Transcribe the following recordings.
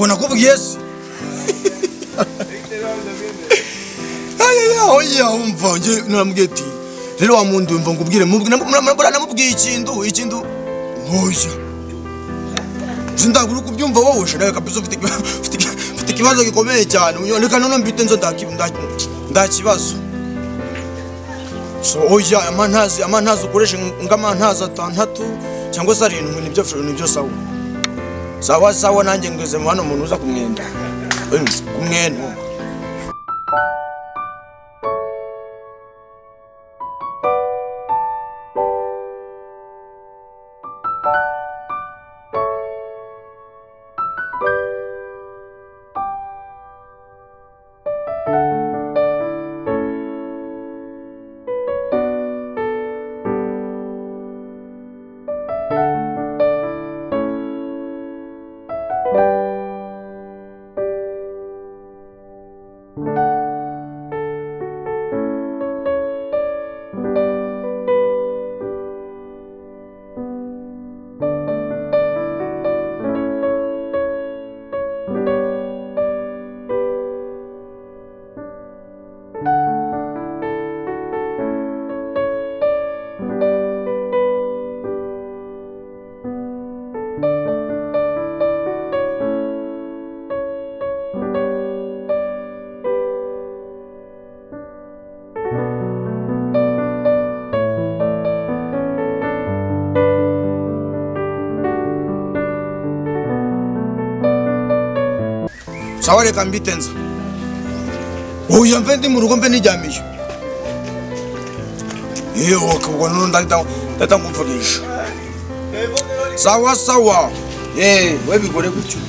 Ntabwo nakubwiye se. Aya oya, umva, nje naramubwiye ati rero wa muntu, umva ngubwire, namubwiye ikintu oya sindagura kubyumva wowe shira kabisa, ufite ikibazo gikomeye cyane. Reka none mbite nzo ndakibazo. So oya, amantazi ukoreshe ng'amantazi atandatu cyangwa se arindwi, nibyo. Sawa sawa sawa, nanjye ngeze hano umuntu uza kumwenda. Kumwenda. Sawa, reka mbitenza. Oya, mve ndi mu rugo, mve nijyamiye. Yewe, ubwo none ndahita ngumvugisha. Sawa sawa, we bigore gutyo.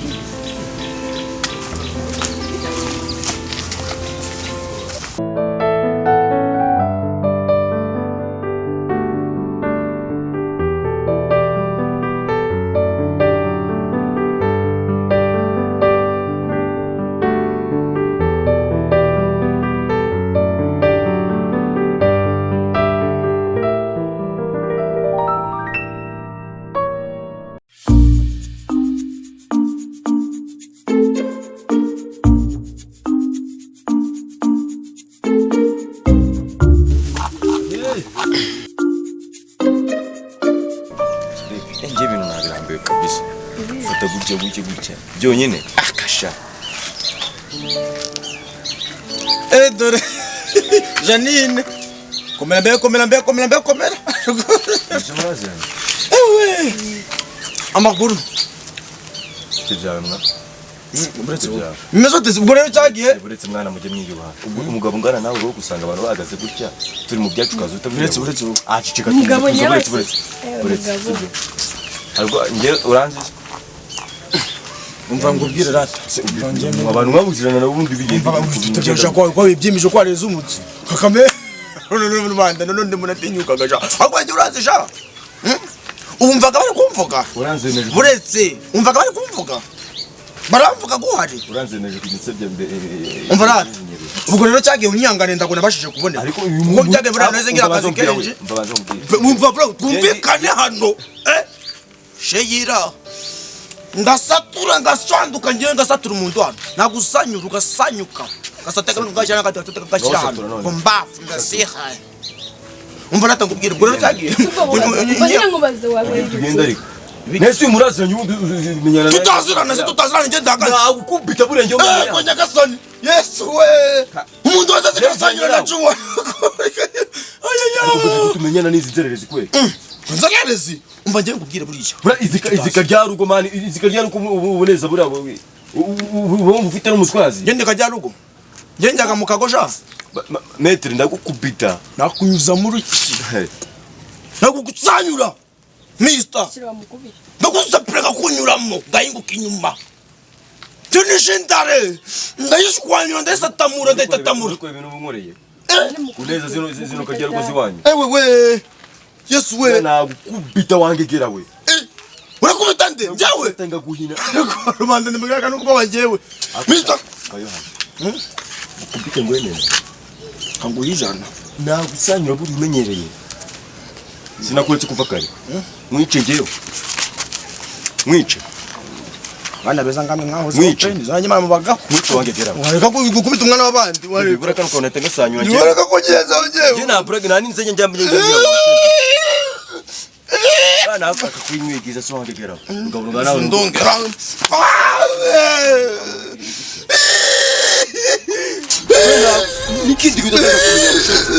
Njye ibintu nabirambiwe kabisa. Fata gutya gutya gutya byonyine akasha. Dore Janine, komera mbere, komera mbere, komera mbere, komera. Ewe, amakuru? Ibyawe mwa. Uretse bimeze ute ubwo rero cyagiye? Uretse mwana, mujye mwiyubaha. Ubwo umugabo ungana nawe uri gusanga abantu bahagaze gutya turi mu byacu ukaza utabwira. Uretse wowe. Ah, ceceka. Umugabo tuza, nyabaki. Uretse, uretse. Umugabo. Sibyo. Ariko njye uranzi. Umva ngubwire rata. Abantu mwabuzirana na ubundi bigenda. Tubyasha ko wibyimije ko wareze umutsi kakame none rubanda none munatinyukaga sha. Ahubwo njye uranzi sha. Umvaga bari kumvuga. Uranzemeje. Buretse, umvaga bari kumvuga, baramvuga guhari. Uranzemeje kuginsebya mbere. Umva rata, ubwo rero cyagiye unyangane, ndabona nabashije kuboneka. Ariko ubwo byagiye buriya nahise ngira akazi kenshi. Mbabaza mubwire. Umva bro, twumvikane hano. Sheyira, ndasatura ngasanduka, ngewe ngasatura umuntu hano, nagusanyura ugasanyuka, gasateka ngashyira ngasateka ngashyira hano. Ntusatura none. Ngo mbafu ngasiha. Umva rata ngubwire, ubwo rero cyagiye. Ubwo nyine nkubaze wabaye. Tugenda ariko. Nese uyu muraziranye ubundi umenyana nawe? Tutazirana se? Tutazirana, njye ndahagaze. Nagukubita burenge. Ko nyagasani Yesu we, umuntu wese agasanyura nacuwa. Tumenyana n'izi nzererezi kweli. Nzererezi? Umva ngiye ngubwire buriya. Buriya izika rya rugo man, izika rya rugo uboneza buriya wowe. Ubu ufite n'umutwazi. Ngende kajya rugo, njye njyaga mu kago sha. Maître, ndagukubita. Nakunyuza muri nakugutsanyura mister. Shira bamukubita. Ndagusapureka kunyuramo ngahinguka inyuma tunishindare, ndayishwanyura, ndayisatamura, ndayitatamura. Uriko ibintu ubunkoreye. Uneza zino kajya rugo ziwanyu. Ewe we, Yesu we. Nagukubita wangegera we. Urakubita nde njyewe? Ngaguhina. Rubanda nimugaka nuko bajewe mister. Kayohana. Ukubite ngwenene. Kanguha 100. Nagusanyura buri umenyereye. Sinakuretse kuva kare. Mwice ngewe. Mwice. Abana beza ngamwe mwahoze Mwice. zanjye mubagaho. Mwice wange gera. Wareka gukubita umwana w'abandi, wareka. Bibura kano kantu ngasanyura njye. Wareka kugeza ugiye. Njye nta brag nta n'inzenya njya njya. Bana akakwinywegeza so wange gera. Ugabura nawe. Ndongera. Nikindi kudashaka kumenya ushatse.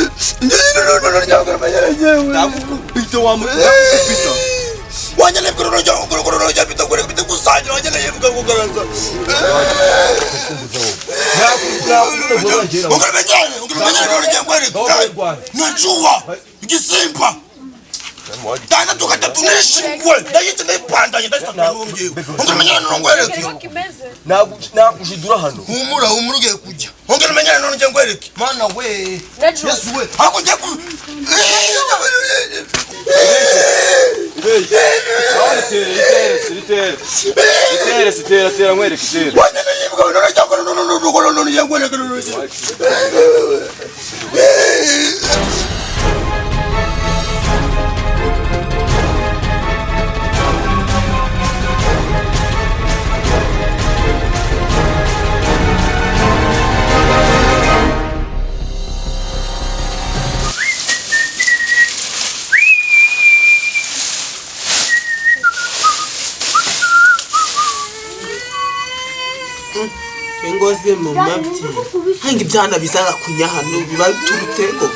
Ndakukubita wa mutwe, ndakukubita. Najua igisimba tandatu gatatu nishingwe ndayitse ndayipandanye ndayisakangongera nongwereke. Nakushidura hano. Humura humura ugiye kujya ongera umenyane none ngiye ngwereke mana we. Najua. Yesu we ako ngiye ku Itere, itere, tera nkwereke itere. Ingozi mu mabyi hanga ibyana bizaga kunya hano biba biturutse ko.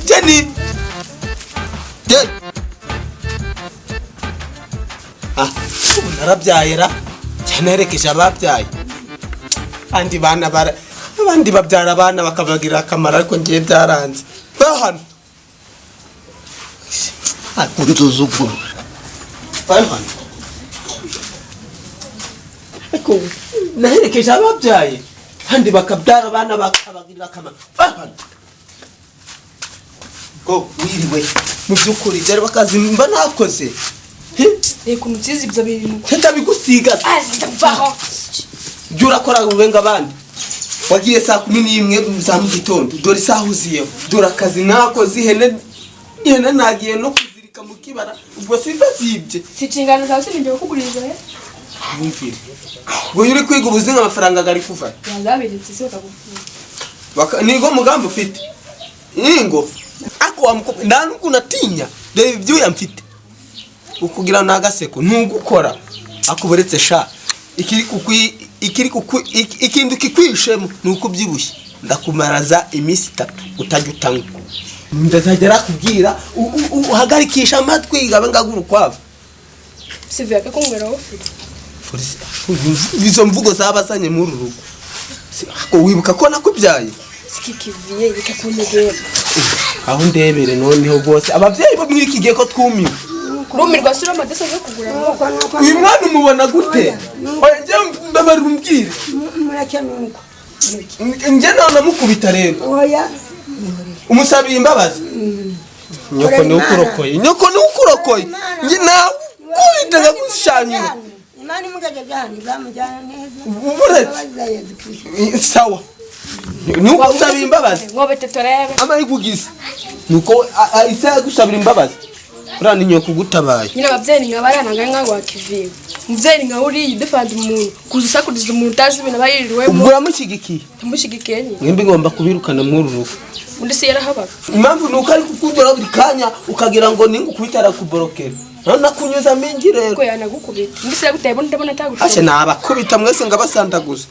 Jenny! Jenny! Ah, ubu narabyaye ra cyane herekeje ababyaye. Abandi bana bara abandi babyara abana bakabagira akamaro ariko ngiye byaranze. Ba hano. Ah, kunzuzugura. Ba hano. Ariko naherekeje ababyaye. Abandi bakabyara abana bakabagira akamaro. Ba hano. Go wiriwe mu by'ukuri byari bakazi mba nakoze. Reka umutsizi ibyo bintu. Ndabigusiga. Ndavaho. Jya urakora ubenga abandi. Wagiye saa 11 za mu gitondo dore isaha uziyeho dore akazi nakoze ihene ihene nagiye no kuzirika mu kibara ubwo simba zibye. Si inshingano zawe sinjye kukuguriza he? Wumvire. Ngo uri kwiga ubuzinga amafaranga gari kuva. Yazaberetse se bakagufunga. Nigo mugambi ufite. Ingo ako wa nta natinya reba ibyuya mfite ukugira nagaseko ntugukora akuboretse sha ikindi kikwishemo nuko ubyibushye ndakumaraza iminsi 3 utajya utanywa ndazagera kubwira uhagarikisha amatwi gabe ngagura ukwavu. Sivya kakungwera ufite izo mvugo zabazanye muri rugo ko wibuka ko nakubyaye sikikiviye bikakunyegera aho ndebere noneho rwose abavyeyi bo muri iki gihe ko twumiwe rumirwa sura amadesa zo kugura. Uyu mwana umubona gute? Oya njye mbabara umbwire. Mureke nuko. Njye namukubita rero. Oya. Umusabiye imbabazi. Nyoko ni ukurokoye. Nyoko ni ukurokoye. Njye nakubita ngagushanyura. Imana imugejeje hano izamujyana neza. Uretse. Sawa. Ni ukusaba imbabazi. Ngobete torebe. Ama ikugize. Nuko isa gusabira imbabazi. Urani nyoko gutabaye. Nyina abavyeyi nka barana nka wa kiviwe. Umuvyeyi nka uri defend umuntu kuzusakuriza umuntu utazi ibintu abayiriwemo. Ubwo uramushyigikiye? Ndamushyigikiye nyine. Mwembi ngomba kubirukana muri uru rugo. Undi se yarahabaga. Impamvu nuko ari kukudora buri kanya ukagira ngo ningu kubitara kuborokera. None kunyuza mingi rero. Ko yanagukubita. Undi se yaguteye ndabona atagushobora. Ashe nabakubita mwese ngabasandaguza.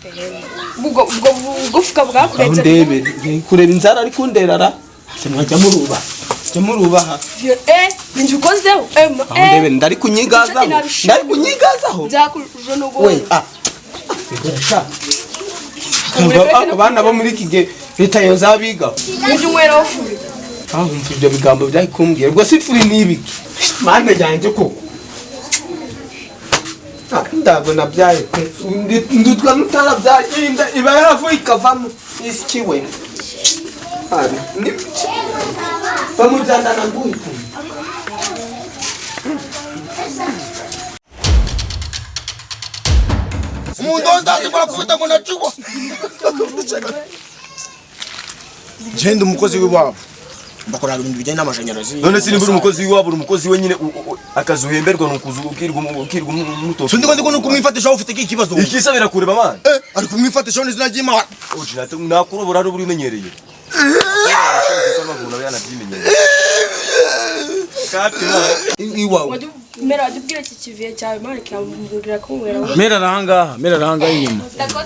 Ubwo ubwo bugufuka bwakuretse. Ndebe kureba inzara ari kunderara. Ashe mwajya muruba. Jya murubaha. Ninje ukozeho. Ndebe ndari kunyigazaho. Ndari kunyigazaho. Nzakujonogo. We ah. Sha. Abana bo muri iki gihe leta yozabigaho. Ujye unyweraho furi. Aho umva ibyo bigambo byari kumbwira ubwo si furi ni ibiki mana yanjye koko. Ah, ndago nabyaye pe. Ndutwa nutarabyaye, inda iba yaravuye ikavamo isikiwe. Bamujyana na nguhita. Umuntu ndazi ko akubita ngo nacigwa. Genda umukozi w'iwabo. Bakora ibintu bijyanye n'amashanyarazi. None se nimba uri umukozi w'iwabo, uri umukozi wenyine, akazi uhemberwa ni ukuza ukirwa umutoto. Sundi ko ndiko kumwifatisha ufite iki kibazo? Ikisa birakureba man. Eh, ari kumwifatisha n'izina ry'Imana. Oje nakurobora hari uri umenyereye. Iwawe. Wajya mera wajya ubwira iki kiviye cyawe mara kikamubwira kunywera. Mera arangaha, mera arangaha inyuma.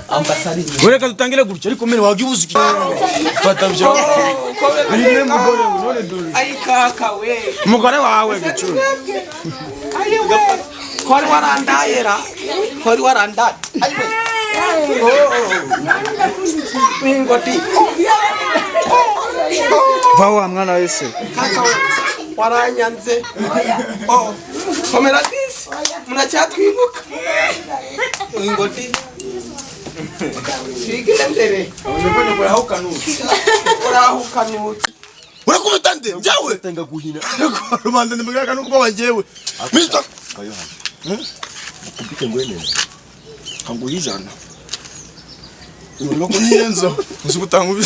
Ambasari. Wereka dutangire gutya ariko mera wajya ubuze iki? Fata byo. Ayi kaka we. Umugore wawe gicuri. Ayi we. Kwari warandayera. Kwari warandaye. Ayi we. Oh. Ingoti. Va wa mwana wese. Kaka we. Waranyanze. Oh. Komera disi. Muracyatwibuka. Ingoti. Twigendere. Urahukanutse. Urakubita nde? Njyewe. Tanga guhina. Rubanda ndimugaka nuko bajewe. Mr. Kayohana. Ukubite ngwene. Kanguha ijana. Urimo kunyenza. Uzi gutanga.